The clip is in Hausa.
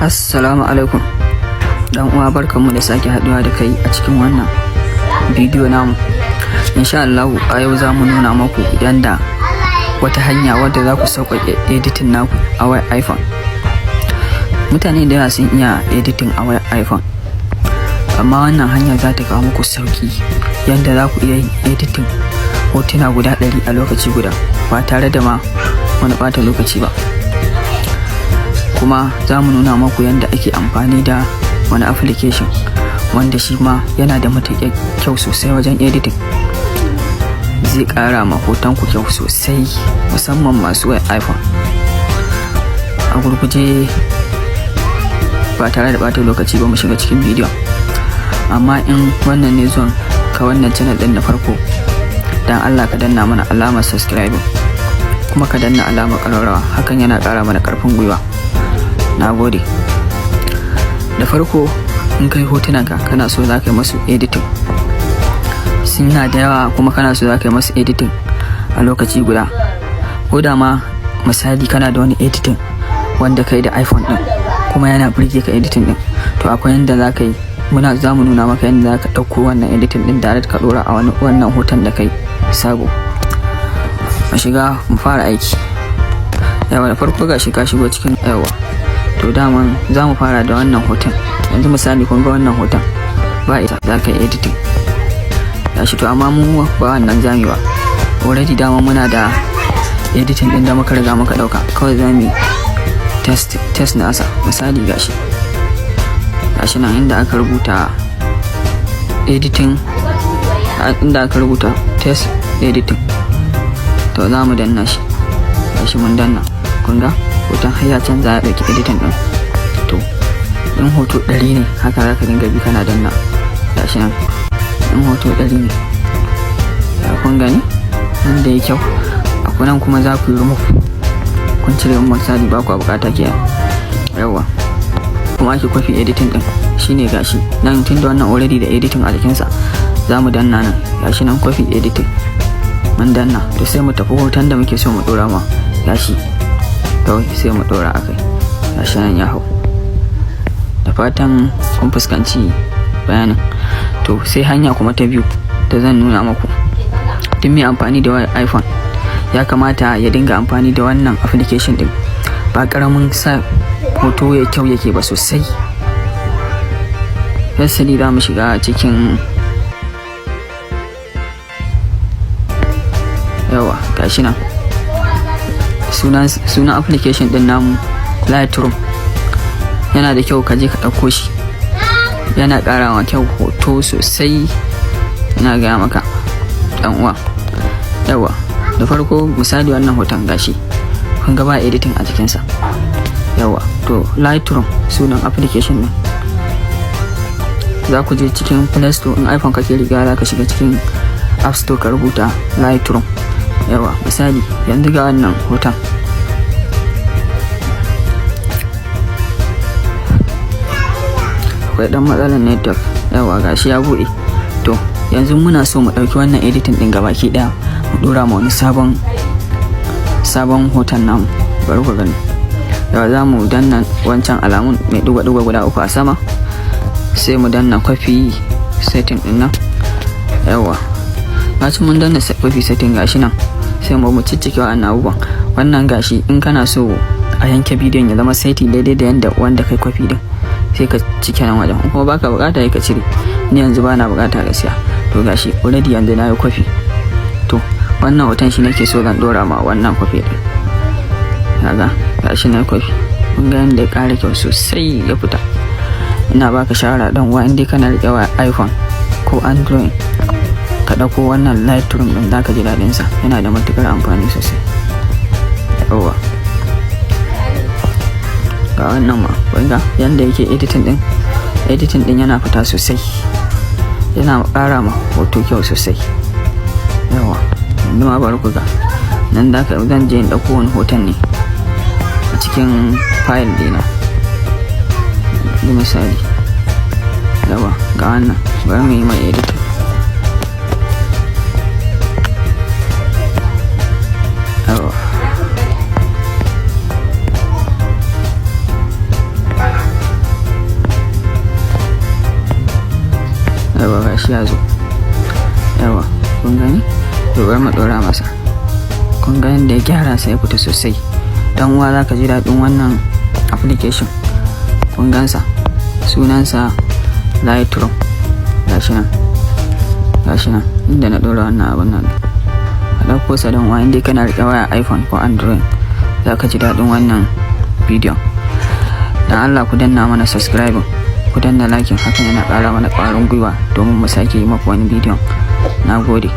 Assalamu alaikum dan uwa, barkanmu da sake haduwa da kai a cikin wannan bidiyo namu. Insha Allah a yau za mu nuna muku yanda wata hanya wadda za ku sauƙaƙe editing naku a wayar iPhone. Mutane da yawa sun iya editing a wayar iPhone, amma wannan hanya za ta kawo muku sauƙi yanda za ku iya yin editing hotuna guda 100 a lokaci guda ba tare da ma wani ɓata lokaci ba. Kuma za mu nuna muku yadda ake amfani da wani application wanda shi ma yana da matuƙar kyau sosai wajen editing, zai ƙara ma hoton ku kyau sosai, musamman masu wayar iPhone. A gurguje, ba tare da ɓata lokaci ba, mu shiga cikin bidiyon. Amma in wannan ne zuwan ka wannan channel ɗin na farko, dan Allah ka danna mana alamar subscribing kuma ka danna alamar ƙararrawa, hakan yana ƙara mana ƙarfin gwiwa. Na gode. Da farko, in kai hotunanka kana so za ka yi masu editing, suna da yawa kuma kana so za ka yi masu editing a lokaci guda, ko da ma misali kana da wani editing wanda kai da iPhone din kuma yana burge ka editing din, to akwai yanda za ka yi. Muna za mu nuna maka yadda za ka ɗauko wannan editing din direct ka ɗora a wani wannan hoton da kai sabo. Mu shiga mu fara aiki. Yawa, da farko ga shi ka shigo cikin. Yawa, to daman za mu fara da wannan hoton. Yanzu misali, kun ga wannan hoton ba ita za ka yi editing gashi. To amma mu ba wannan zami ba, already dama muna da editing din da muka riga muka dauka. Kawai za mu test test nasa. Misali, gashi gashi nan inda aka rubuta editing, inda aka rubuta test editing, to za mu danna shi. Gashi mun danna, kun ga hoton har ya canza, ya ɗauki editing ɗin. To in hoto 100 ne, haka za ka dinga bi kana danna. Gashi nan, in hoto 100 ne, ya kun gani nan da ya kyau. A nan kuma za ku yi remove, kun cire misali ba ku bukata ke. Yawa, kuma ake copy editing din shine gashi nan. Tun da wannan already da editing a jikinsa, za mu danna nan. Gashi nan, copy editing, mun danna. To sai mu tafi hoton da muke so mu dora ma. Gashi, kawai sai mu dora akai. Gashi nan ya hau. Da fatan kun fuskanci bayanin. To sai hanya kuma ta biyu da zan nuna muku. Duk mai amfani da wayar iPhone ya kamata ya dinga amfani da wannan application din, ba karamin sa hoto ya kyau yake ba sosai. Firstly, za mu shiga cikin. Yawa, gashi nan, sunan application din namu Lightroom. Yana da kyau ka je ka ɗauko shi, yana ƙara wa kyau hoto sosai, ina gaya maka ɗan uwa. Yawa, da farko misali wannan hoton, gashi kun ga ba editing a jikinsa. Yawa, to Lightroom sunan application din. Za ku je cikin Play Store, in iPhone kake riga za ka shiga cikin App Store ka rubuta Lightroom. Yawa, misali yanzu ga wannan hoton, akwai dan matsalar network. Yawa, gashi ya buɗe. To yanzu muna so mu ɗauki wannan editing ɗin gabaki ɗaya mu ɗora ma wani sabon sabon hoton namu. Bari ku gani. Yawa, za mu danna wancan alamun mai ɗigo-ɗigo guda uku a sama, sai mu danna copy setting ɗin nan. Yawa, bacin mun danna copy setting, gashi nan, sai mu ciccike wa'annan abubuwan. Wannan gashi, in kana so a yanke bidiyon ya zama saiti daidai da yanda wanda kai copy din, sai ka cike nan wajen. Kuma baka bukata, ka cire. Ni yanzu bana bukata gaskiya. To gashi already yanzu na yi copy. To wannan hoton shi nake so zan dora ma wannan copy din. Kaga gashi na copy, kun ga yanda ya kara kyau sosai ya fita. Ina baka shawara dan uwa, in dai kana rike wa iPhone ko Android, ka ɗauko wannan Lightroom ɗin, zaka ji daɗin sa, yana da matukar amfani sosai. Yawwa, ga wannan ma, kun ga yanda yake editing din. Editing din yana fita sosai, yana ƙara ma hoto kyau sosai. Yawa, yanzu ma bari ku ga nan da zan je in ɗauko wani hoton ne a cikin file dina. Yanzu misali, yawa, ga wannan, bari mu yi mai editing. Yawa. Gashi ya zo. Yawa, kun gani? To, bari mu ɗora masa. Kun ga yadda ya gyara sa, ya fita sosai. Dan uwa, za ka ji daɗin wannan application. Kun gansa, sunansa Lightroom. Gashi nan, gashi nan inda na ɗora wannan abun nan. Ka ɗauko sa, dan uwa, inda kana riƙe waya iPhone ko Android, za ka ji daɗin wannan bidiyon. Dan Allah ku danna mana subscribe, ku danna like, hakan yana ƙara mana ƙwarin gwiwa domin mu sake yi maku wani bidiyon. Na gode.